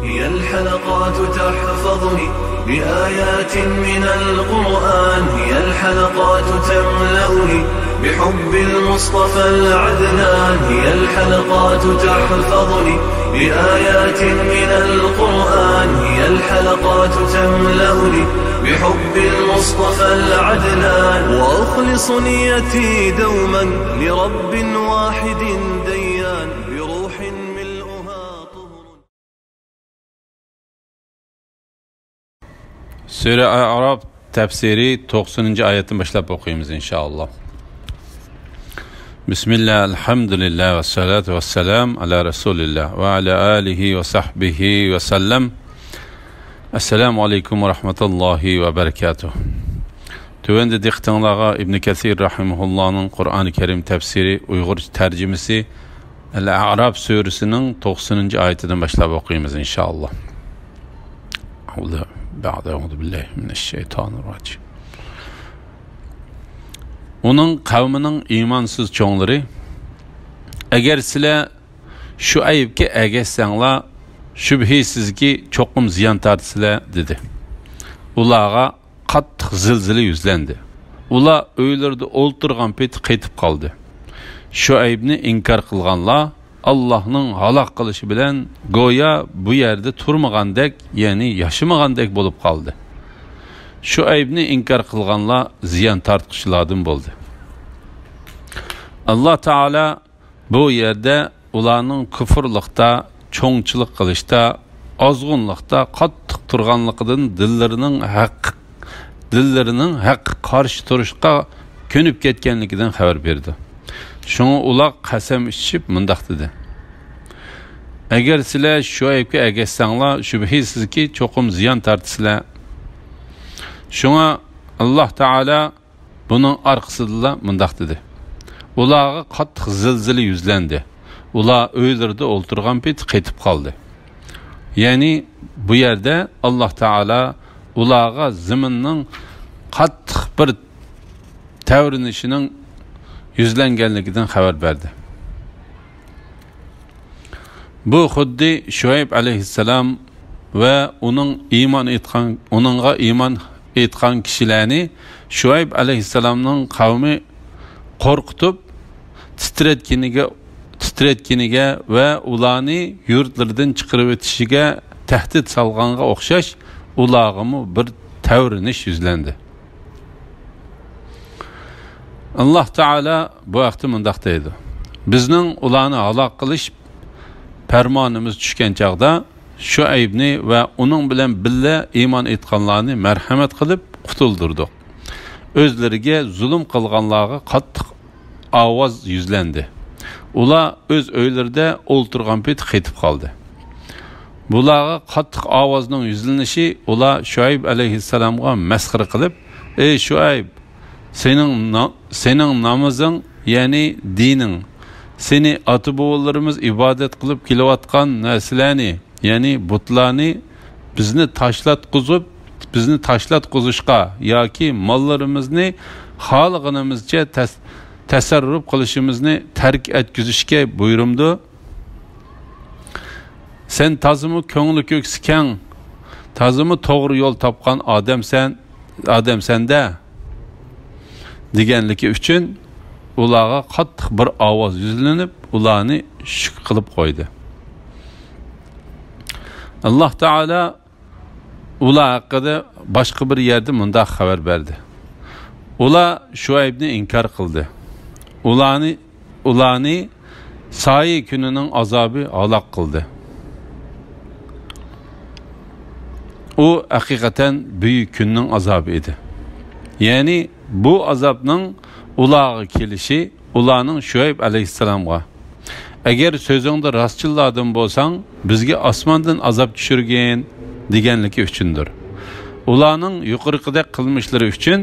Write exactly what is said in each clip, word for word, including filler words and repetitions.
هي الحلقات تحفظني بآيات من القرآن، هي الحلقات تملأني بحب المصطفى العدنان، هي الحلقات تحفظني بآيات من القرآن، هي الحلقات تملأني بحب المصطفى العدنان، وأخلص نيتي دوما لرب واحد ديان، بروح ملؤها طهر. سۈرە ئەئراپ تەپسىرى توقسىنىنچى ئايەتتىن باشلاپ ئوقۇيمىز، ئىنشائاللا. بىسمىللا، ئەلھەمدۇلىللا، ۋەسسالاتۇ ۋەسسالام ئەلا رەسۇلىللا ۋە ئەلا ئالىھى ۋە سەھبىھى ۋە سەللەم. ئەسسالامۇ ئەلەيكۇم ۋە رەھمەتۇللاھى ۋە بەرىكاتۇھ. تۆۋەندە دىققىتىڭلارغا ئىبنى كەسىر رەھىمەھۇللانىڭ قۇرئانى كەرىم تەپسىرى، ئۇيغۇرچە تەرجىمىسى، ئەل-ئەئراپ سۈرىسىنىڭ توقسىنىنچى ئايىتىدىن باشلاپ ئوقۇيمىز، ئىنشائاللا. ئەئۇزۇ، بەئدە ئەئۇزۇ بىللاھى مىنەششەيتانىرراجىم. ئۇنىڭ قەۋمىنىڭ ئىمانسىز چوڭلىرى، ئەگەر سىلەر شۇئەيبكە ئەگەشسەڭلار، شۈبھىسىزكى، چوقۇم زىيان تارتىسىلەر، دېدى. ئۇلارغا قاتتىق زىلزىلە يۈزلەندى. ئۇلار ئۆيلىرىدە ئولتۇرغان پېتى قېتىپ قالدى. شۇئەيبنى ئىنكار قىلغانلار ئاللاھنىڭ ھالاك قىلىشى بىلەن گويا بۇ يەردە تۇرمىغاندەك، يەنى ياشىمىغاندەك بولۇپ قالدى. شۇئەيبنى ئىنكار قىلغانلار زىيان تارتقۇچىلاردىن بولدى. ئاللاھ تائالا بۇ يەردە ئۇلارنىڭ كۇفرلۇقتا، چوڭچىلىق قىلىشتا، ئازغۇنلۇقتا قاتتىق تۇرغانلىقىدىن دىللىرىنىڭ ھەق، دىللىرىنىڭ ھەققە قارشى تۇرۇشقا كۆنۈپ كەتكەنلىكىدىن خەۋەر بېرىدۇ. شۇڭا ئۇلار قەسەم ئىچىشىپ مۇنداق دېدى: «ئەگەر سىلەر شۇئەيبكە ئەگەشسەڭلار، شۈبھىسىزكى، چوقۇم زىيان تارتىسىلەر.» شۇڭا ئاللاھ تائالا بۇنىڭ ئارقىسىدىنلا مۇنداق دېدى: «ئۇلارغا قاتتىق زىلزىلە يۈزلەندى. ئۇلار ئۆيلىرىدە ئولتۇرغان پېتى قېتىپ قالدى.» يەنى بۇ يەردە ئاللاھ تائالا ئۇلارغا زېمىننىڭ قاتتىق بىر تەۋرىنىشىنىڭ يۈزلەنگەنلىكىدىن خەۋەر بەردى. بۇ خۇددى شۇئەيب ئەلەيھىسسالام ۋە ئۇنىڭ ئىمان ئېيتقان، ئۇنىڭغا ئىمان ئېيتقان كىشىلەرنى شۇئەيب ئەلەيھىسسالامنىڭ قەۋمى قورقۇتۇپ، تىترەتكىنىگە، تىترەتكىنىگە ۋە ئۇلارنى يۇرتلىرىدىن چىقىرىۋېتىشىگە تەھدىت سالغانغا ئوخشاش، ئۇلارغىمۇ بىر تەۋرىنىش يۈزلەندى. ئاللاھ تائالا بۇ ھەقتە مۇنداق دەيدۇ: «بىزنىڭ ئۇلارنى ھالاك قىلىش پەرمانىمىز چۈشكەن چاغدا، شۇئەيبنى ۋە ئۇنىڭ بىلەن بىللە ئىمان ئېيتقانلارنى مەرھەمەت قىلىپ قۇتۇلدۇردۇق. ئۆزلىرىگە زۇلۇم قىلغانلارغا قاتتىق ئاۋاز يۈزلەندى. ئۇلار ئۆز ئۆيلىرىدە ئولتۇرغان پېتى قېتىپ قالدى.» بۇلارغا قاتتىق ئاۋازنىڭ يۈزلىنىشى، ئۇلار شۇئەيب ئەلەيھىسسالامغا مەسخىرە قىلىپ: «ئەي شۇئەيب، سېنىڭ نا-، سېنىڭ نامىزىڭ، يەنى دىنىڭ، سېنى ئاتا-بوۋىلىرىمىز ئىبادەت قىلىپ كېلىۋاتقان نەرسىلەرنى، يەنى بۇتلارنى بىزنى تاشلاتقۇزۇپ، بىزنى تاشلاتقۇزۇشقا ياكى ماللىرىمىزنى خالىغىنىمىزچە تەس-، تەسەررۇپ قىلىشىمىزنى تەرك ئەتكۈزۈشكە بۇيرۇمدۇ؟ سەن تازىمۇ كۆڭلى كۆكسى كەڭ، تازىمۇ توغرا يول تاپقان ئادەمسەن، ئادەمسەن-دە» دېگەنلىكى ئۈچۈن، ئۇلارغا قاتتىق بىر ئاۋاز يۈزلىنىپ، ئۇلارنى شۈك قىلىپ قويدى. ئاللاھ تائالا ئۇلار ھەققىدە باشقا بىر يەردە مۇنداق خەۋەر بەردى: «ئۇلار شۇئەيبنى ئىنكار قىلدى. ئۇلارنى، ئۇلارنى سايە كۈنىنىڭ ئازابى ھالاك قىلدى.» ئۇ ھەقىقەتەن بۈيۈك كۈننىڭ ئازابى ئىدى. يەنى بۇ ئازابنىڭ ئۇلارغا كېلىشى ئۇلارنىڭ شۇئەيب ئەلەيھىسسالامغا: «ئەگەر سۆزۈڭدە راستچىللاردىن بولساڭ، بىزگە ئاسماندىن ئازاب چۈشۈرگىن» دېگەنلىكى ئۈچۈندۇر. ئۇلارنىڭ يۇقىرىقىدەك قىلمىشلىرى ئۈچۈن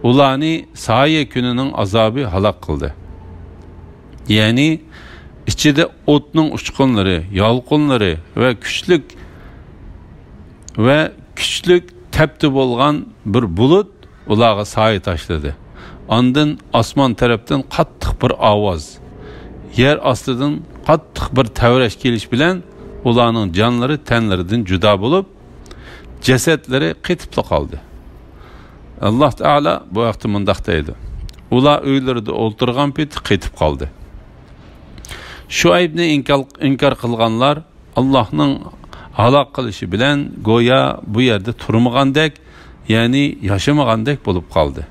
ئۇلارنى سايە كۈنىنىڭ ئازابى ھالاك قىلدى. يەنى ئىچىدە ئوتنىڭ ئۇچقۇنلىرى، يالقۇنلىرى ۋە كۈچلۈك، ۋە كۈچلۈك تەپتى بولغان بىر بۇلۇت ئۇلارغا سايە تاشلىدى. ئاندىن ئاسمان تەرەپتىن قاتتىق بىر ئاۋاز، يەر ئاستىدىن قاتتىق بىر تەۋرەش كېلىش بىلەن، ئۇلارنىڭ جانلىرى تەنلىرىدىن جۇدا بولۇپ، جەسەتلىرى قېتىپلا قالدى. ئاللاھ تائالا بۇ ھەقتە مۇنداق دەيدۇ: ئۇلار ئۆيلىرىدە ئولتۇرغان پېتى قېتىپ قالدى. شۇئەيبنى ئىنكار، ئىنكار قىلغانلار ئاللاھنىڭ ھالاك قىلىشى بىلەن گويا بۇ يەردە تۇرمىغاندەك، يەنى ياشىمىغاندەك بولۇپ قالدى.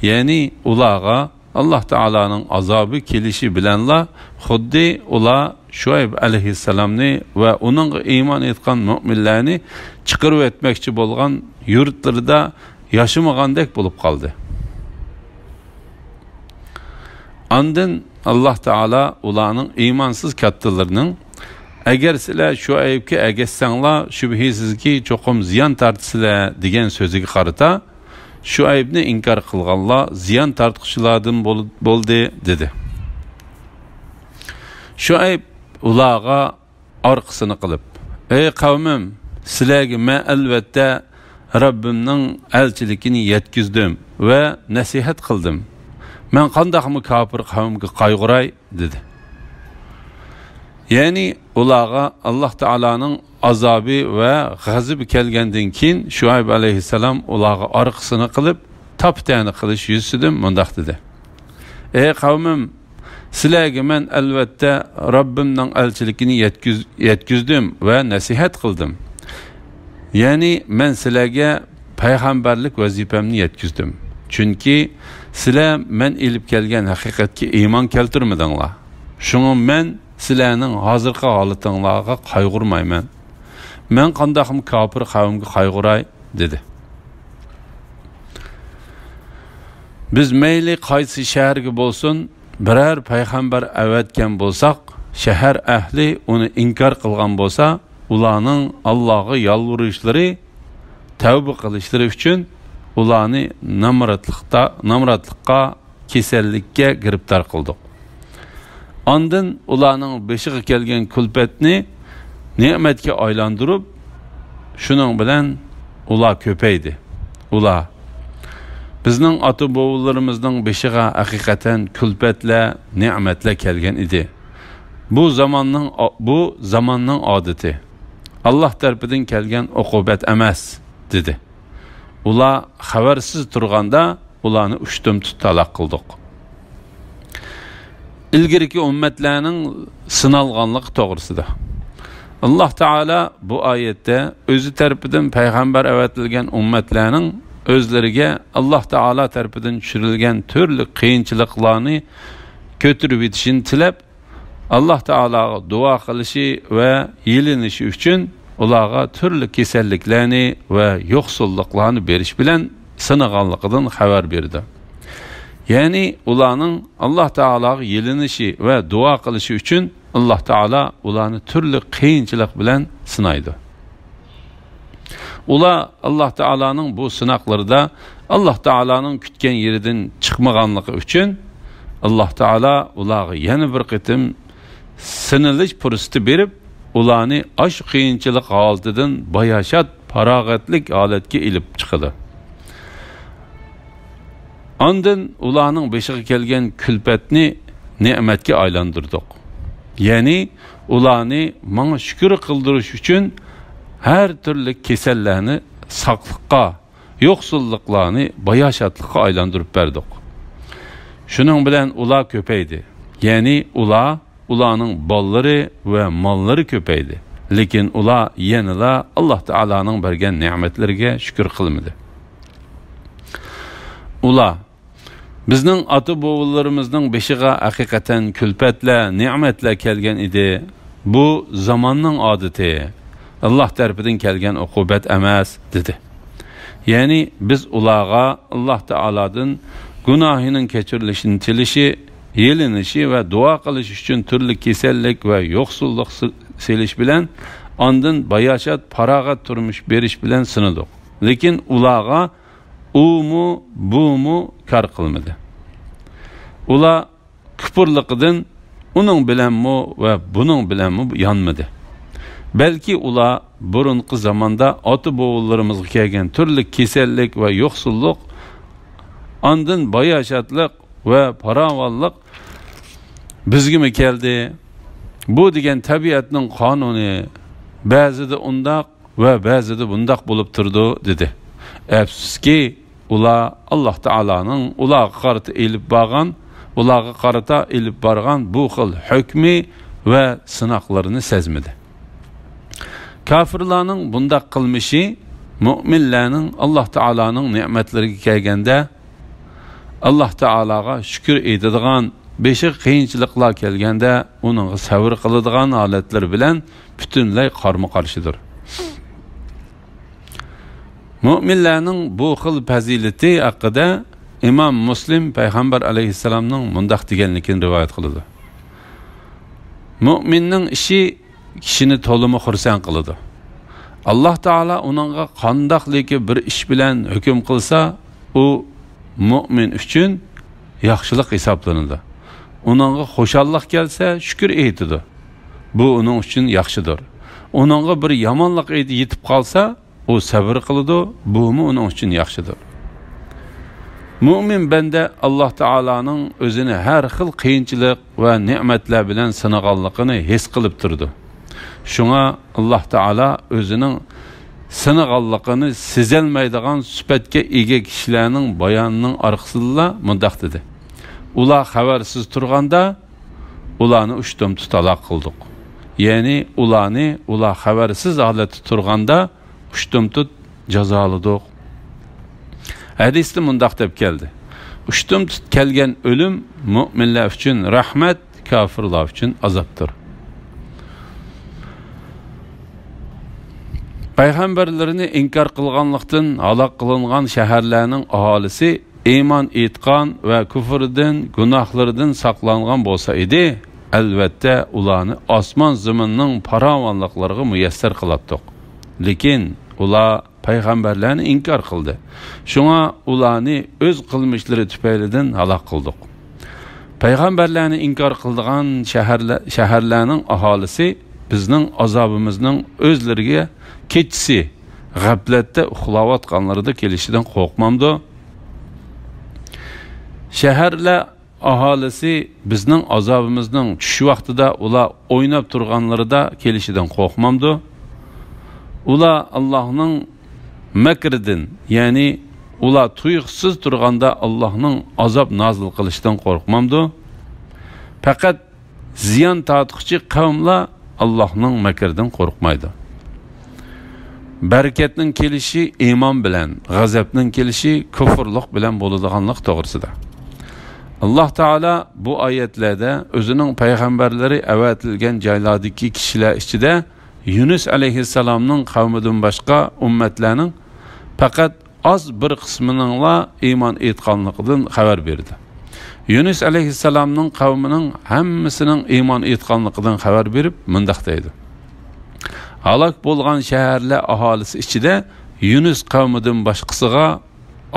يەنى ئۇلارغا ئاللاھ تائالانىڭ ئازابى كېلىشى بىلەنلا خۇددى ئۇلار شۇئەيب ئەلەيھىسسالامنى ۋە ئۇنىڭغا ئىمان ئېيتقان مۆمىنلەرنى چىقىرىۋەتمەكچى بولغان يۇرتلىرىدا ياشىمىغاندەك بولۇپ قالدى. ئاندىن ئاللاھ تائالا ئۇلارنىڭ ئىمانسىز كاتتىلىرىنىڭ، «ئەگەر سىلەر شۇئەيبكە ئەگەشسەڭلار، شۈبھىسىزكى، چوقۇم زىيان تارتىسىلەر» دېگەن سۆزىگە قارىتا، «شۇئەيبنى ئىنكار قىلغانلار زىيان تارتقۇچىلاردىن بول-، بولدى» دېدى. شۇئەيب ئۇلارغا ئارقىسىنى قىلىپ، «ئەي قەۋمىم، سىلەرگە مەن ئەلۋەتتە رەببىمنىڭ ئەلچىلىكىنى يەتكۈزدۈم ۋە نەسىھەت قىلدىم. مەن قانداقمۇ كاپىر قەۋمگە قايغۇراي؟» دېدى. يەنى ئۇلارغا ئاللاھ تائالانىڭ ئازابى ۋە غەزىپى كەلگەندىن كېيىن، شۇئەيب ئەلەيھىسسالام ئۇلارغا ئارقىسىنى قىلىپ، تاپا-تەنە قىلىش يۈزىسىدىن مۇنداق دېدى: «ئەي قەۋمىم، سىلەرگە مەن ئەلۋەتتە رەببىمنىڭ ئەلچىلىكىنى يەتكۈز-، يەتكۈزدۈم ۋە نەسىھەت قىلدىم. يەنى مەن سىلەرگە پەيغەمبەرلىك ۋەزىپەمنى يەتكۈزدۈم. چۈنكى سىلەر مەن ئېلىپ كەلگەن ھەقىقەتكە ئىمان كەلتۈرمىدىڭلار. شۇڭا مەن سىلەرنىڭ ھازىرقى ھالىتىڭلارغا قايغۇرمايمەن. مەن قانداقمۇ كاپىر قەۋمگە قايغۇراي؟» دېدى. بىز مەيلى قايسى شەھەرگە بولسۇن، بىرەر پەيغەمبەر ئەۋەتكەن بولساق، شەھەر ئەھلى ئۇنى ئىنكار قىلغان بولسا، ئۇلارنىڭ ئاللاغا يالۋۇرۇشلىرى، تەۋبە قىلىشلىرى ئۈچۈن ئۇلارنى نامراتلىقتا، نامراتلىققا، كېسەللىككە گىرىپتار قىلدۇق. ئاندىن ئۇلارنىڭ بېشىغا كەلگەن كۈلپەتنى نېمەتكە ئايلاندۇرۇپ، شۇنىڭ بىلەن ئۇلار كۆپەيدى. ئۇلار، «بىزنىڭ ئاتا-بوۋىلىرىمىزنىڭ بېشىغا ھەقىقەتەن كۈلپەتلەر، نېمەتلەر كەلگەن ئىدى. بۇ زاماننىڭ، بۇ زاماننىڭ ئادىتى. ئاللاھ تەرىپىدىن كەلگەن ئوقۇبەت ئەمەس» دېدى. ئۇلار خەۋەرسىز تۇرغاندا، ئۇلارنى ئۇشتۇمتۇت ھالاك قىلدۇق. ئىلگىرىكى ئۈممەتلەرنىڭ سىنالغانلىقى توغرىسىدا. ئاللاھ تائالا بۇ ئايەتتە ئۆزى تەرىپىدىن پەيغەمبەر ئەۋەتىلگەن ئۈممەتلەرنىڭ ئۆزلىرىگە ئاللاھ تائالا تەرىپىدىن چۈشۈرۈلگەن تۈرلۈك قىيىنچىلىقلارنى كۆتۈرۈۋېتىشىنى تىلەپ، ئاللاھ تائالاغا دۇئا قىلىشى ۋە يېلىنىشى ئۈچۈن ئۇلارغا تۈرلۈك كېسەللىكلەرنى ۋە يوقسۇللۇقلارنى بېرىش بىلەن سىنىغانلىقىدىن خەۋەر بېرىدۇ. يەنى ئۇلارنىڭ ئاللاھ تائالاغا يېلىنىشى ۋە دۇئا قىلىشى ئۈچۈن ئاللاھ تائالا ئۇلارنى تۈرلۈك قىيىنچىلىق بىلەن سىنايدۇ. ئۇلار ئاللاھ تائالانىڭ بۇ سىناقلىرىدا ئاللاھ تائالانىڭ كۈتكەن يېرىدىن چىقمىغانلىقى ئۈچۈن، ئاللاھ تائالا ئۇلارغا يەنە بىر قېتىم سىنىلىش پۇرسىتى بېرىپ، ئۇلارنى ئاشۇ قىيىنچىلىق ھالىتىدىن باياشات، پاراغەتلىك ھالەتكە ئېلىپ چىقىدۇ. ئاندىن ئۇلارنىڭ بېشىغا كەلگەن كۈلپەتنى نېمەتكە ئايلاندۇردۇق. يەنى ئۇلارنى ماڭا شۈكۈر قىلدۇرۇش ئۈچۈن ھەر تۈرلۈك كېسەللەرنى ساقلىققا، يوقسۇللۇقلارنى باياشاتلىققا ئايلاندۇرۇپ بەردۇق. شۇنىڭ بىلەن ئۇلار كۆپەيدى. يەنى ئۇلار، ئۇلارنىڭ بالىلىرى ۋە ماللىرى كۆپەيدى. لېكىن ئۇلار يەنىلا ئاللاھ تائالانىڭ بەرگەن نېمەتلىرىگە شۈكۈر قىلمىدى. ئۇلار، «بىزنىڭ ئاتا-بوۋىلىرىمىزنىڭ بېشىغا ھەقىقەتەن كۈلپەتلەر، نېمەتلەر كەلگەن ئىدى. بۇ زاماننىڭ ئادىتى، ئاللاھ تەرىپىدىن كەلگەن ئوقۇبەت ئەمەس» دېدى. يەنى بىز ئۇلارغا ئاللاھ تائالادىن گۇناھىنىڭ كەچۈرۈلۈشىنى تىلىشى، يېلىنىشى ۋە دۇئا قىلىش ئۈچۈن تۈرلۈك كېسەللىك ۋە يوقسۇللۇق سى-، سېلىش بىلەن، ئاندىن باياشات، پاراغەت تۇرمۇش بېرىش بىلەن سىنىدۇق. لېكىن ئۇلارغا ئۇمۇ، بۇمۇ كار قىلمىدى. ئۇلار كۇپۇرلۇقىدىن ئۇنىڭ بىلەنمۇ ۋە بۇنىڭ بىلەنمۇ يانمىدى. بەلكى ئۇلار بۇرۇنقى زاماندا ئاتا-بوۋىلىرىمىزغا كەلگەن تۈرلۈك كېسەللىك ۋە يوقسۇللۇق، ئاندىن باياشاتلىق ۋە پاراۋانلىق بىزگىمۇ كەلدى؟ بۇ دېگەن تەبىئەتنىڭ قانۇنى، بەزىدە ئۇنداق ۋە بەزىدە بۇنداق بولۇپ تۇرىدۇ، دېدى. ئەپسۇسكى، ئۇلار ئاللاھ تائالانىڭ ئۇلارغا قارىتا ئېلىپ بارغان، ئۇلارغا قارىتا ئېلىپ بارغان بۇ خىل ھۆكمى ۋە سىناقلىرىنى سەزمىدى. كاپىرلارنىڭ بۇنداق قىلمىشى مۆمىنلەرنىڭ ئاللاھ تائالانىڭ نېمەتلىرىگە كەلگەندە، ئاللاھ تائالاغا شۈكۈر ئېيتىدىغان، بېشىغا قىيىنچىلىقلار كەلگەندە ئۇنىڭغا سەۋر قىلىدىغان ھالەتلىرى بىلەن پۈتۈنلەي قارمۇ قارشىدۇر. مۆمىنلەرنىڭ بۇ خىل پەزىلىتى ھەققىدە ئىمام مۇسلىم پەيغەمبەر ئەلەيھىسسالامنىڭ مۇنداق دېگەنلىكىنى رىۋايەت قىلىدۇ: مۆمىننىڭ ئىشى كىشىنى تولىمۇ خۇرسەن قىلىدۇ. ئاللاھ تائالا ئۇنىڭغا قانداقلىكى بىر ئىش بىلەن ھۆكۈم قىلسا، ئۇ مۆمىن ئۈچۈن ياخشىلىق ھېسابلىنىدۇ. ئۇنىڭغا خۇشاللىق كەلسە، شۈكۈر ئېيتىدۇ. بۇ ئۇنىڭ ئۈچۈن ياخشىدۇر. ئۇنىڭغا بىر يامانلىق ئېيتىپ يېتىپ قالسا، ئۇ سەۋر قىلىدۇ، بۇمۇ ئۇنىڭ ئۈچۈن ياخشىدۇر. مۆمىن بەندە ئاللاھ تائالانىڭ ئۆزىنى ھەر خىل قىيىنچىلىق ۋە نېمەتلەر بىلەن سىنىغانلىقىنى ھېس قىلىپ تۇرىدۇ. شۇڭا ئاللاھ تائالا ئۆزىنىڭ سىنىغانلىقىنى سېزەلمەيدىغان سۈپەتكە ئىگە كىشىلەرنىڭ بايانىنىڭ ئارقىسىدىلا مۇنداق دېدى: ئۇلار خەۋەرسىز تۇرغاندا، ئۇلارنى ئۇشتۇمتۇت ھالاك قىلدۇق. يەنى ئۇلارنى، ئۇلار خەۋەرسىز ھالەتتە تۇرغاندا، ئۇشتۇمتۇت جازالىدۇق. ھەدىستە مۇنداق دەپ كەلدى: ئۇشتۇمتۇت كەلگەن ئۆلۈم مۆمىنلەر ئۈچۈن رەھمەت، كاپىرلار ئۈچۈن ئازابتۇر. پەيغەمبەرلىرىنى ئىنكار قىلغانلىقتىن ھالاك قىلىنغان شەھەرلەرنىڭ ئاھالىسى ئىمان ئېيتقان ۋە كۇفرىدىن، گۇناھلىرىدىن ساقلانغان بولسا ئىدى، ئەلۋەتتە، ئۇلارنى ئاسمان زېمىننىڭ پاراۋانلىقلىرىغا مۇيەسسەر قىلاتتۇق. لېكىن ئۇلار پەيغەمبەرلەرنى ئىنكار قىلدى. شۇڭا ئۇلارنى ئۆز قىلمىشلىرى تۈپەيلىدىن ھالاك قىلدۇق. پەيغەمبەرلەرنى ئىنكار قىلىدىغان شەھەرلە-، شەھەرلەرنىڭ ئاھالىسى بىزنىڭ ئازابىمىزنىڭ ئۆزلىرىگە كېچىسى غەپلەتتە ئۇخلاۋاتقانلىرىدا كېلىشىدىن قورقمامدۇ؟ شەھەرلەر ئاھالىسى بىزنىڭ ئازابىمىزنىڭ چۈش ۋاقتىدا ئۇلار ئويناپ تۇرغانلىرىدا كېلىشىدىن قورقمامدۇ؟ ئۇلار ئاللاھنىڭ مەكرىدىن، يەنى ئۇلار تۇيۇقسىز تۇرغاندا ئاللاھنىڭ ئازاب نازىل قىلىشىدىن قورقمامدۇ؟ پەقەت زىيان تارتقۇچى قەۋملەر ئاللاھنىڭ مەكرىدىن قورقمايدۇ. بەرىكەتنىڭ كېلىشى ئىمان بىلەن، غەزەپنىڭ كېلىشى كۇفرلۇق بىلەن بولىدىغانلىق توغرىسىدا. ئاللاھ تائالا بۇ ئايەتلەردە ئۆزىنىڭ پەيغەمبەرلىرى ئەۋەتىلگەن جايلاردىكى كىشىلەر ئىچىدە يۇنۇس ئەلەيھىسسالامنىڭ قەۋمىدىن باشقا ئۈممەتلەرنىڭ پەقەت ئاز بىر قىسمىنىڭلا ئىمان ئېيتقانلىقىدىن خەۋەر بېرىدۇ. يۇنۇس ئەلەيھىسسالامنىڭ قەۋمىنىڭ ھەممىسىنىڭ ئىمان ئېيتقانلىقىدىن خەۋەر بېرىپ مۇنداق دەيدۇ: ھالاك بولغان شەھەرلەر ئاھالىسى ئىچىدە يۇنۇس قەۋمىدىن باشقىسىغا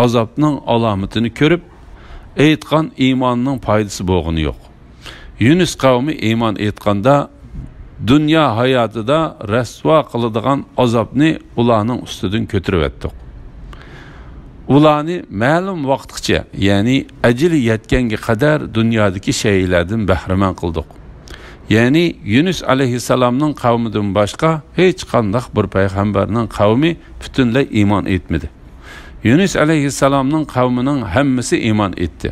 ئازابنىڭ ئالامىتىنى كۆرۈپ، ئېيتقان ئىمانىنىڭ پايدىسى بولغىنى يوق. يۇنۇس قەۋمى ئىمان ئېيتقاندا، دۇنيا ھاياتىدا رەسۋا قىلىدىغان ئازابنى ئۇلارنىڭ ئۈستىدىن كۆتۈرۈۋەتتۇق. ئۇلارنى مەلۇم ۋاقىتقىچە، يەنى ئەجىلى يەتكەنگە قەدەر دۇنيادىكى شەيئىلەردىن بەھرىمەن قىلدۇق. يەنى يۇنۇس ئەلەيھىسسالامنىڭ قەۋمىدىن باشقا ھېچقانداق بىر پەيغەمبەرنىڭ قەۋمى پۈتۈنلەي ئىمان ئېيتمىدى. يۇنۇس ئەلەيھىسسالامنىڭ قەۋمىنىڭ ھەممىسى ئىمان ئېيتتى.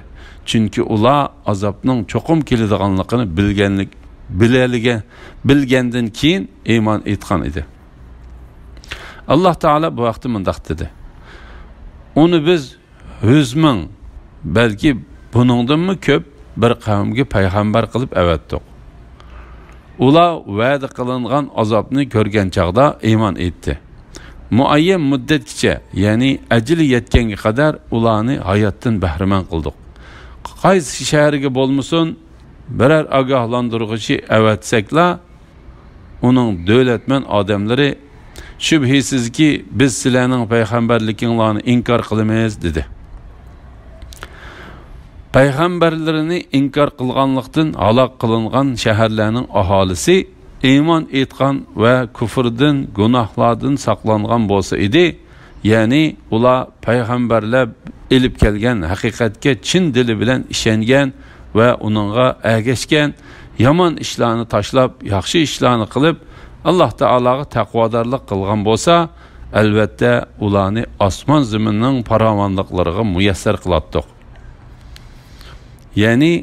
چۈنكى ئۇلار ئازابنىڭ چوقۇم كېلىدىغانلىقىنى بىلگەنلىك، بىلەلىگە-، بىلگەندىن كېيىن ئىمان ئېيتقان ئىدى. ئاللاھ تائالا بۇ ھەقتە مۇنداق دېدى: ئۇنى بىز يۈز مىڭ، بەلكى بۇنىڭدىنمۇ كۆپ بىر قەۋمگە پەيغەمبەر قىلىپ ئەۋەتتۇق. ئۇلار ۋەدە قىلىنغان ئازابنى كۆرگەن چاغدا ئىمان ئېيتتى. مۇئەييەن مۇددەتكىچە، يەنى ئەجىلى يەتكەنگە قەدەر ئۇلارنى ھاياتتىن بەھرىمەن قىلدۇق. قايسى شەھەرگە بولمىسۇن، بىرەر ئاگاھلاندۇرغۇچى ئەۋەتسەكلا، ئۇنىڭ دۆلەتمەن ئادەملىرى، شۈبھىسىزكى، بىز سىلەرنىڭ پەيغەمبەرلىكىڭلارنى ئىنكار قىلىمىز، دېدى. پەيغەمبەرلىرىنى ئىنكار قىلغانلىقتىن ھالاك قىلىنغان شەھەرلەرنىڭ ئاھالىسى ئىمان ئېيتقان ۋە كۇفردىن، گۇناھلاردىن ساقلانغان بولسا ئىدى، يەنى ئۇلار پەيغەمبەرلەر ئېلىپ كەلگەن ھەقىقەتكە چىن دىلى بىلەن ئىشەنگەن ۋە ئۇنىڭغا ئەگەشكەن، يامان ئىشلارنى تاشلاپ، ياخشى ئىشلارنى قىلىپ، ئاللاھ تائالاغا تەقۋادارلىق قىلغان بولسا، ئەلۋەتتە، ئۇلارنى ئاسمان زېمىننىڭ پاراۋانلىقلىرىغا مۇيەسسەر قىلاتتۇق. يەنى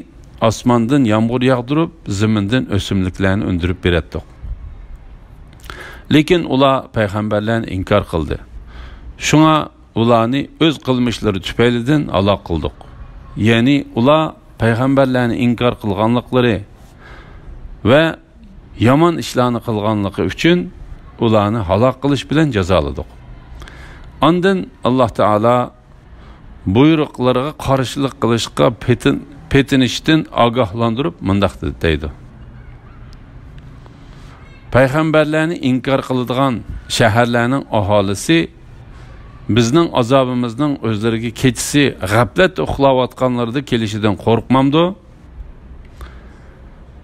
ئاسماندىن يامغۇر ياغدۇرۇپ، زېمىندىن ئۆسۈملۈكلەرنى ئۈندۈرۈپ بېرەتتۇق. لېكىن ئۇلار پەيغەمبەرلەرنى ئىنكار قىلدى. شۇڭا ئۇلارنى ئۆز قىلمىشلىرى تۈپەيلىدىن ھالاك قىلدۇق. يەنى ئۇلار پەيغەمبەرلەرنى ئىنكار قىلغانلىقلىرى ۋە يامان ئىشلارنى قىلغانلىقى ئۈچۈن ئۇلارنى ھالاك قىلىش بىلەن جازالىدۇق. ئاندىن ئاللاھ تائالا بۇيرۇقلىرىغا قارشىلىق قىلىشقا پېتىن-، پېتىنىشتىن ئاگاھلاندۇرۇپ مۇنداق دەيدۇ: پەيغەمبەرلەرنى ئىنكار قىلىدىغان شەھەرلەرنىڭ ئاھالىسى بىزنىڭ ئازابىمىزنىڭ ئۆزلىرىگە كېچىسى غەپلەتتە ئۇخلاۋاتقانلىرىدا كېلىشىدىن قورقمامدۇ؟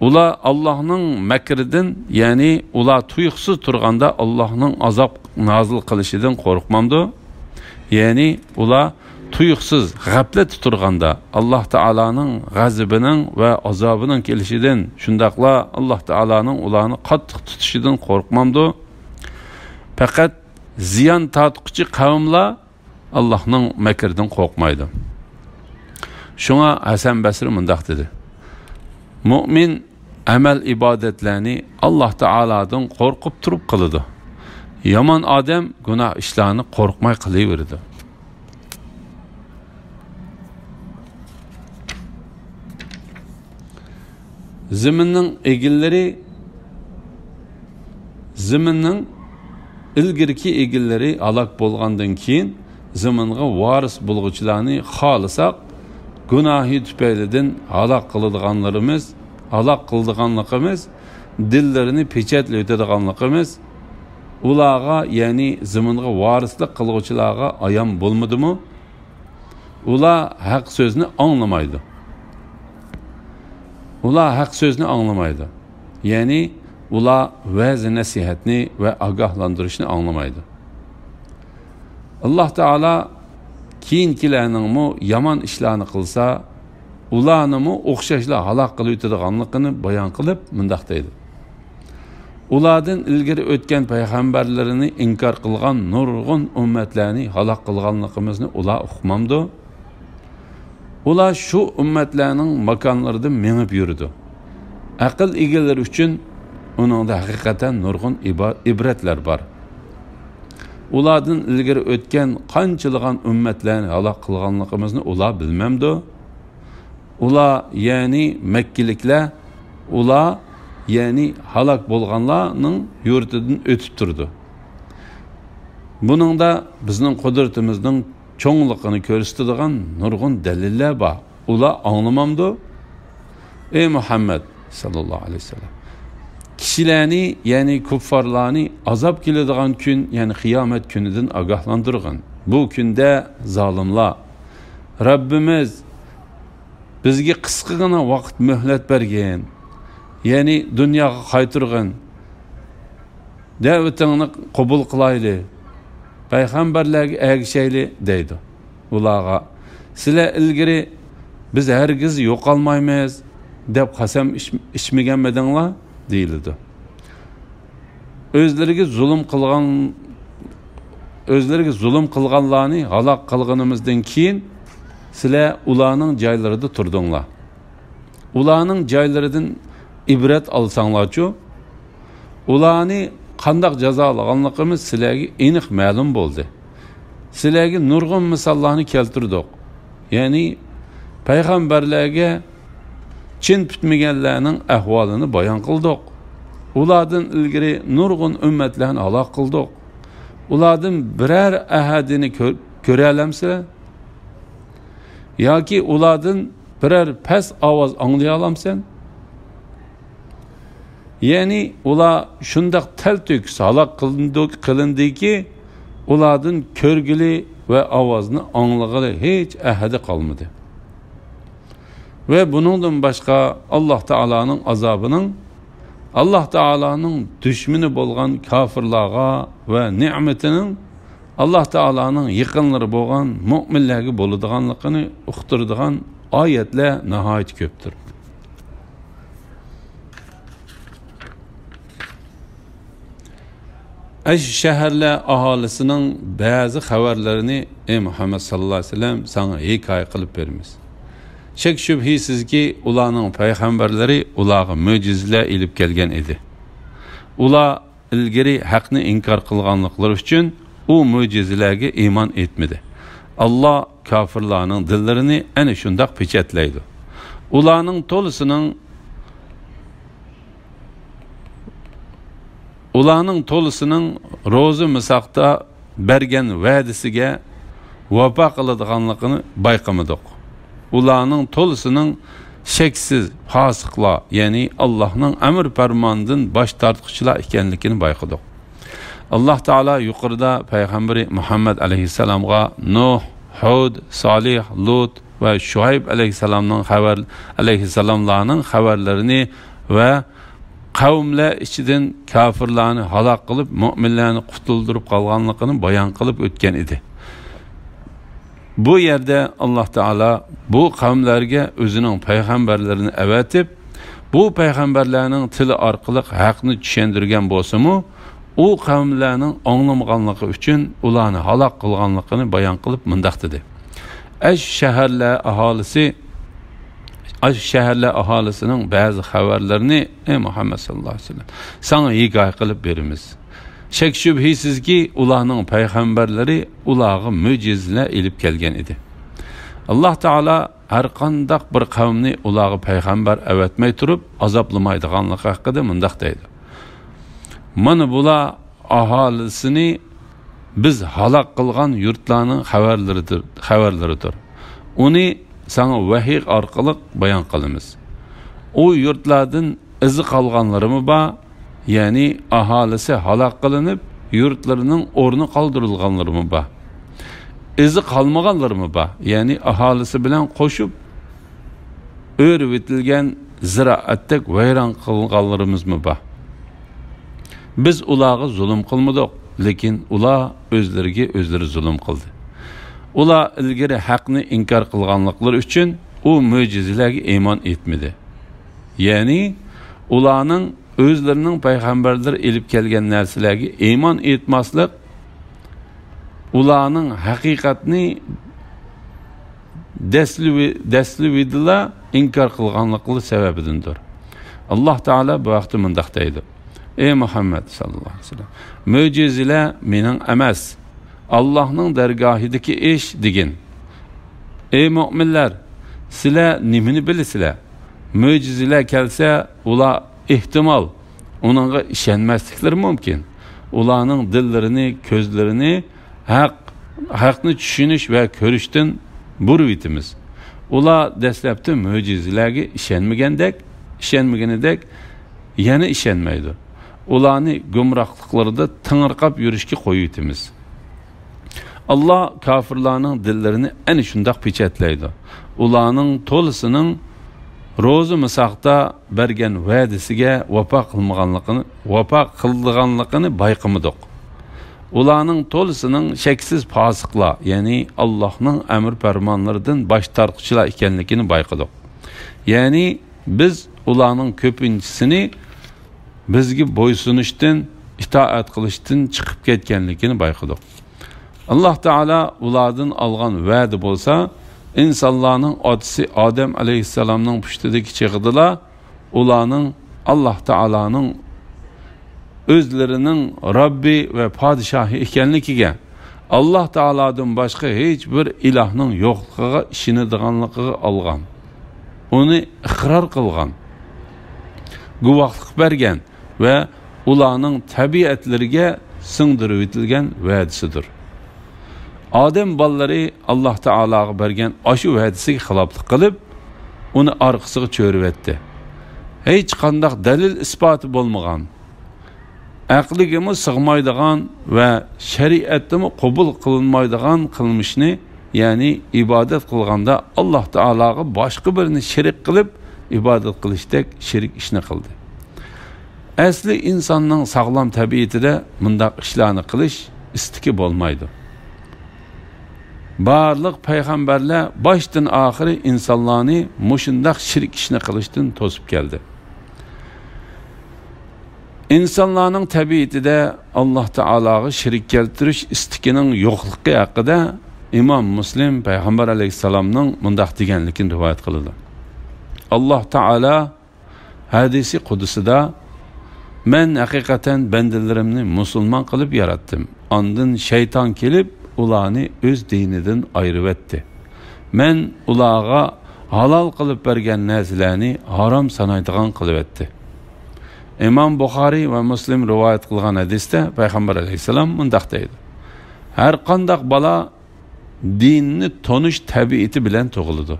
ئۇلار ئاللاھنىڭ مەكرىدىن، يەنى ئۇلار تۇيۇقسىز تۇرغاندا ئاللاھنىڭ ئازاب نازىل قىلىشىدىن قورقمامدۇ؟ يەنى ئۇلار تۇيۇقسىز غەپلەتتە تۇرغاندا ئاللاھ تائالانىڭ غەزىپىنىڭ ۋە ئازابىنىڭ كېلىشىدىن، شۇنداقلا ئاللاھ تائالانىڭ ئۇلارنى قاتتىق تۇتۇشىدىن قورقمامدۇ؟ پەقەت زىيان تارتقۇچى قەۋملەر ئاللاھنىڭ مەكرىدىن قورقمايدۇ. شۇڭا ھەسەن بەسرى مۇنداق دېدى: مۇئمىن ئەمەل ئىبادەتلەرنى ئاللاھ تائالادىن قورقۇپ تۇرۇپ قىلىدۇ. يامان ئادەم گۇناھ ئىشلارنى قورقماي قىلىۋېرىدۇ. زېمىننىڭ ئىگىلىرى، زېمىننىڭ ئىلگىرىكى ئىگىلىرى ھالاك بولغاندىن كېيىن، زېمىنغا ۋارىس بولغۇچىلارنى خالىساق، گۇناھى تۈپەيلىدىن ھالاك قىلىدىغانلىرىمىز، ھالاك قىلىدىغانلىقىمىز، دىللىرىنى پېچەتلىۋېتىدىغانلىقىمىز ئۇلارغا، يەنى زېمىنغا ۋارىسلىق قىلغۇچىلارغا ئايان بولمىدىمۇ؟ ئۇلار ھەق سۆزنى ئاڭلىمايدۇ. ئۇلار ھەق سۆزنى ئاڭلىمايدۇ. يەنى ئۇلار ۋەز-نەسىھەتنى ۋە ئاگاھلاندۇرۇشنى ئاڭلىمايدۇ. ئاللاھ تائالا كېيىنكىلەرنىڭمۇ يامان ئىشلارنى قىلسا، ئۇلارنىمۇ ئوخشاشلا ھالاك قىلىۋېتىدىغانلىقىنى بايان قىلىپ مۇنداق دەيدۇ: ئۇلاردىن ئىلگىرى ئۆتكەن پەيغەمبەرلىرىنى ئىنكار قىلغان نۇرغۇن ئۈممەتلەرنى ھالاك قىلغانلىقىمىزنى ئۇلار ئۇقمامدۇ؟ ئۇلار شۇ ئۈممەتلەرنىڭ ماكانلىرىدا مېڭىپ يۈرىدۇ. ئەقىل ئىگىلىرى ئۈچۈن ئۇنىڭدا ھەقىقەتەن نۇرغۇن ئىبا-، ئىبرەتلەر بار. ئۇلاردىن ئىلگىرى ئۆتكەن قانچىلىغان ئۈممەتلەرنى ھالاك قىلغانلىقىمىزنى ئۇلار بىلمەمدۇ؟ ئۇلار، يەنى مەككىلىكلەر، ئۇلار، يەنى ھالاك بولغانلارنىڭ يۇرتىدىن ئۆتۈپ تۇرىدۇ. بۇنىڭدا بىزنىڭ قۇدرىتىمىزنىڭ چوڭلۇقىنى كۆرسىتىدىغان نۇرغۇن دەلىللەر بار. ئۇلار ئاڭلىمامدۇ؟ ئەي مۇھەممەد ساللاللاھۇ ئەلەيھى ۋەسەللەم، كىشىلەرنى، يەنى كۇففارلارنى ئازاب كېلىدىغان كۈن، يەنى قىيامەت كۈنىدىن ئاگاھلاندۇرغىن. بۇ كۈندە زالىملار، رەببىمىز، بىزگە قىسقىغىنا ۋاقىت مۆھلەت بەرگىن، يەنى دۇنياغا قايتۇرغىن، دەۋىتىڭنى قوبۇل قىلايلى، پەيغەمبەرلەرگە ئەگىشەيلى دەيدۇ. ئۇلارغا، سىلەر ئىلگىرى بىز ھەرگىز يوقالمايمىز دەپ قەسەم ئىچ-، ئىچمىگەنمىدىڭلار؟ دېيىلىدۇ. ئۆزلىرىگە زۇلۇم قىلغان، ئۆزلىرىگە زۇلۇم قىلغانلارنى ھالاك قىلغىنىمىزدىن كېيىن، سىلەر ئۇلارنىڭ جايلىرىدا تۇردۇڭلار. ئۇلارنىڭ جايلىرىدىن ئىبرەت ئالساڭلارچۇ؟ ئۇلارنى قانداق جازالىغانلىقىمىز سىلەرگە ئېنىق مەلۇم بولدى. سىلەرگە نۇرغۇن مىساللارنى كەلتۈردۇق. يەنى پەيغەمبەرلەرگە چىن پۈتمىگەنلەرنىڭ ئەھۋالىنى بايان قىلدۇق. ئۇلاردىن ئىلگىرى نۇرغۇن ئۈممەتلەرنى ھالاك قىلدۇق. ئۇلاردىن بىرەر ئەھەدىنى كۆر-، كۆرەلەمسىلەر؟ ياكى ئۇلاردىن بىرەر پەس ئاۋاز ئاڭلىيالامسەن؟ يەنى ئۇلار شۇنداق تەلتۆكۈس ھالاك قىلىندى-، قىلىندىكى، ئۇلاردىن كۆرگىلى ۋە ئاۋازنى ئاڭلىغىلى ھېچ ئەھەدى قالمىدى. ۋە بۇنىڭدىن باشقا، ئاللاھ تائالانىڭ ئازابىنىڭ، ئاللاھ تائالانىڭ دۈشمىنى بولغان كاپىرلارغا ۋە نېمىتىنىڭ ئاللاھ تائالانىڭ يېقىنلىرى بولغان مۆمىنلەرگە بولىدىغانلىقىنى ئۇقتۇرىدىغان ئايەتلەر ناھايىتى كۆپتۇر. ئاشۇ شەھەرلەر ئاھالىسىنىڭ بەزى خەۋەرلىرىنى، ئەي مۇھەممەد ساللاللاھۇ ئەلەيھى ۋەسەللەم، ساڭا ھېكايە قىلىپ بېرىمىز. شەك-شۈبھىسىزكى، ئۇلارنىڭ پەيغەمبەرلىرى ئۇلارغا مۆجىزىلەر ئېلىپ كەلگەن ئىدى. ئۇلار ئىلگىرى ھەقنى ئىنكار قىلغانلىقلىرى ئۈچۈن ئۇ مۆجىزىلەرگە ئىمان ئېيتمىدى. ئاللا كاپىرلارنىڭ دىللىرىنى ئەنە شۇنداق پېچەتلەيدۇ. ئۇلارنىڭ تولىسىنىڭ، ئۇلارنىڭ تولىسىنىڭ روزا مىساقتا بەرگەن ۋەدىسىگە ۋاپا قىلىدىغانلىقىنى بايقىمىدۇق. ئۇلارنىڭ تولىسىنىڭ شەكسىز پاسىقلار، يەنى ئاللاھنىڭ ئەمر پەرمانىدىن باش تارتقۇچىلار ئىكەنلىكىنى بايقىدۇق. ئاللاھ تائالا يۇقىرىدا پەيغەمبىرى مۇھەممەد ئەلەيھىسسالامغا نۇھ، ھۇد، سالىھ، لۇت ۋە شۇئەيب ئەلەيھىسسالامنىڭ خەۋەر، ئەلەيھىسسالاملارنىڭ خەۋەرلىرىنى ۋە قەۋملەر ئىچىدىن كاپىرلارنى ھالاك قىلىپ، مۆمىنلەرنى قۇتۇلدۇرۇپ قالغانلىقىنى بايان قىلىپ ئۆتكەن ئىدى. بۇ يەردە ئاللاھ تائالا بۇ قەۋملەرگە ئۆزىنىڭ پەيغەمبەرلىرىنى ئەۋەتىپ، بۇ پەيغەمبەرلەرنىڭ تىلى ئارقىلىق ھەقنى چۈشەندۈرگەن بولسىمۇ، ئۇ قەۋملەرنىڭ ئاڭلىمىغانلىقى ئۈچۈن ئۇلارنى ھالاك قىلغانلىقىنى بايان قىلىپ مۇنداق دېدى: ئەش شەھەرلەر ئاھالىسى، ئەش شەھەرلەر ئاھالىسىنىڭ بەزى خەۋەرلىرىنى، ئەي مۇھەممەد ساللاللاھۇ ئەلەيھى ۋەسەللەم، ساڭا ھېكايە قىلىپ بېرىمىز. شەك-شۈبھىسىزكى، ئۇلارنىڭ پەيغەمبەرلىرى ئۇلارغا مۆجىزىلەر ئېلىپ كەلگەن ئىدى. ئاللاھ تائالا ھەرقانداق بىر قەۋمنى ئۇلارغا پەيغەمبەر ئەۋەتمەي تۇرۇپ ئازابلىمايدىغانلىقى ھەققىدە مۇنداق دەيدۇ: مانا بۇلار ئاھالىسىنى بىز ھالاك قىلغان يۇرتلارنىڭ خەۋەرلىرىدۇر، خەۋەرلىرىدۇر. ئۇنى ساڭا ۋەھىي ئارقىلىق بايان قىلىمىز. ئۇ يۇرتلاردىن ئىزى قالغانلىرىمۇ بار، يەنى ئاھالىسى ھالاك قىلىنىپ، يۇرتلىرىنىڭ ئورنى قالدۇرۇلغانلىرىمۇ بار. ئىزى قالمىغانلىرىمۇ بار، يەنى ئاھالىسى بىلەن قوشۇپ ئۆرۈۋېتىلگەن زىرائەتتەك ۋەيران قىلغانلىرىمىزمۇ بار. بىز ئۇلارغا زۇلۇم قىلمىدۇق، لېكىن ئۇلار ئۆزلىرىگە ئۆزلىرى زۇلۇم قىلدى. ئۇلار ئىلگىرى ھەقنى ئىنكار قىلغانلىقلىرى ئۈچۈن ئۇ مۆجىزىلەرگە ئىمان ئېيتمىدى. يەنى ئۇلارنىڭ ئۆزلىرىنىڭ پەيغەمبەرلىرى ئېلىپ كەلگەن نەرسىلەرگە ئىمان ئېيتماسلىق ئۇلارنىڭ ھەقىقەتنى دەسلىۋى-، دەسلىۋىدىلا ئىنكار قىلغانلىقى سەۋەبىدىندۇر. ئاللاھ تائالا بۇ ھەقتە مۇنداق دەيدۇ: ئەي مۇھەممەد ساللاللاھۇ ئەلەيھى ۋەسەللەم، مۆجىزىلەر مېنىڭ ئەمەس، ئاللاھنىڭ دەرگاھىدىكى ئىش، دېگىن. ئەي مۆمىنلەر، سىلەر نېمىنى بىلىسىلەر؟ مۆجىزىلەر كەلسە، ئۇلار ئېھتىمال، ئۇنىڭغا ئىشەنمەسلىكلىرى مۇمكىن. ئۇلارنىڭ دىللىرىنى، كۆزلىرىنى ھەق، ھەقنى چۈشىنىش ۋە كۆرۈشتىن بۇرۇۋېتىمىز. ئۇلار دەسلەپتە مۆجىزىلەرگە ئىشەنمىگەندەك، ئىشەنمىگىنىدەك يەنە ئىشەنمەيدۇ. ئۇلارنى گۇمراھلىقلىرىدا تېڭىرقاپ يۈرۈشكە قويۇۋېتىمىز. ئاللاھ كاپىرلارنىڭ دىللىرىنى ئەنە شۇنداق پېچەتلەيدۇ. ئۇلارنىڭ تولىسىنىڭ روزا مىساقتا بەرگەن ۋەدىسىگە ۋاپا قىلمىغانلىقىنى، ۋاپا قىلىدىغانلىقىنى بايقىمىدۇق. ئۇلارنىڭ تولىسىنىڭ شەكسىز پاسىقلار، يەنى ئاللاھنىڭ ئەمر پەرمانلىرىدىن باش تارتقۇچىلار ئىكەنلىكىنى بايقىدۇق. يەنى بىز ئۇلارنىڭ كۆپىنچىسىنى بىزگە بويسۇنۇشتىن، ئىتائەت قىلىشتىن چىقىپ كەتكەنلىكىنى بايقىدۇق. ئاللاھ تائالا ئۇلاردىن ئالغان ۋەدە بولسا، ئىنسانلارنىڭ ئاتىسى ئادەم ئەلەيھىسسالامنىڭ پۇشتىدىكى چېغىدىلا ئۇلارنىڭ ئاللاھ تائالانىڭ ئۆزلىرىنىڭ رەببى ۋە پادىشاھى ئىكەنلىكىگە، ئاللاھ تائالادىن باشقا ھېچ بىر ئىلاھنىڭ يوقلۇقىغا ئىشىنىدىغانلىقىغا ئالغان، ئۇنى ئىقرار قىلغان، گۇۋاھلىق بەرگەن ۋە ئۇلارنىڭ تەبىئەتلىرىگە سىڭدۈرۈۋېتىلگەن ۋەدىسىدۇر. ئادەم بالىلىرى ئاللاھ تائالاغا بەرگەن ئاشۇ ۋەدىسىگە خىلاپلىق قىلىپ، ئۇنى ئارقىسىغا چۆرۈۋەتتى. ھېچقانداق دەلىل-ئىسپاتى بولمىغان، ئەقلىگىمۇ سىغمايدىغان ۋە شەرىئەتتىمۇ قوبۇل قىلىنمايدىغان قىلمىشنى، يەنى ئىبادەت قىلغاندا ئاللاھ تائالاغا باشقا بىرنى شېرىك قىلىپ ئىبادەت قىلىشتەك شېرىك ئىشنى قىلدى. ئەسلى ئىنساننىڭ ساغلام تەبىئىتىدە مۇنداق ئىشلارنى قىلىش ئىستىكى بولمايدۇ. بارلىق پەيغەمبەرلەر باشتىن ئاخىرى ئىنسانلارنى مۇشۇنداق شېرىك ئىشنى قىلىشتىن توسۇپ كەلدى. ئىنسانلارنىڭ تەبىئىتىدە ئاللاھ تائالاغا شېرىك كەلتۈرۈش ئىستىكىنىڭ يوقلۇقى ھەققىدە ئىمام مۇسلىم پەيغەمبەر ئەلەيھىسسالامنىڭ مۇنداق دېگەنلىكىنى رىۋايەت قىلىدۇ. ئاللاھ تائالا ھەدىسى قۇدسىدا، مەن ھەقىقەتەن بەندىلىرىمنى مۇسۇلمان قىلىپ ياراتتىم. ئاندىن شەيتان كېلىپ، ئۇلارنى ئۆز دىنىدىن ئايرىۋەتتى. مەن ئۇلارغا ھالال قىلىپ بەرگەن نەرسىلەرنى ھارام سانايدىغان قىلىۋەتتى. ئىمام بۇخارىي ۋە مۇسلىم رىۋايەت قىلغان ھەدىستە پەيغەمبەر ئەلەيھىسسالام مۇنداق دەيدۇ: ھەر قانداق بالا دىننى تونۇش تەبىئىتى بىلەن تۇغۇلىدۇ.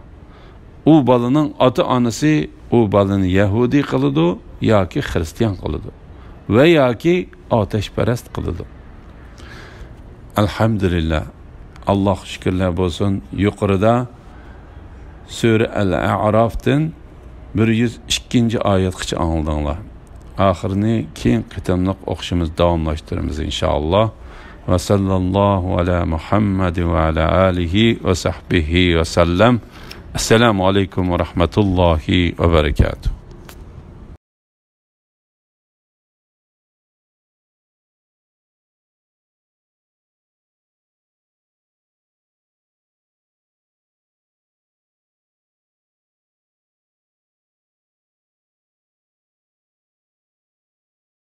ئۇ بالىنىڭ ئاتا-ئانىسى ئۇ بالىنى يەھۇدىي قىلىدۇ ياكى خىرىستىيان قىلىدۇ ۋە ياكى ئاتەشپەرەس قىلىدۇ. ئەلھەمدۇلىللا. ئاللاھقا شۈكۈرلەر بولسۇن. يۇقىرىدا سۈرە ئەل ئەئرافتىن بىر يۈز ئىككىنچى ئايەتقىچە ئاڭلىدىڭلار. ئاخىرىنى كېيىن قېتىملىق ئوقۇشىمىز داۋاملاشتۇرىمىز، ئىنشائاللا. ۋە ساللاللاھۇ ئەلا مۇھەممەد ۋە ئەلا ئالىھى ۋە سەھبىھى ۋە سەللەم. ئەسسالامۇ ئەلەيكۇم ۋە رەھمەتۇللاھى ۋە بەرەكاتۇھ.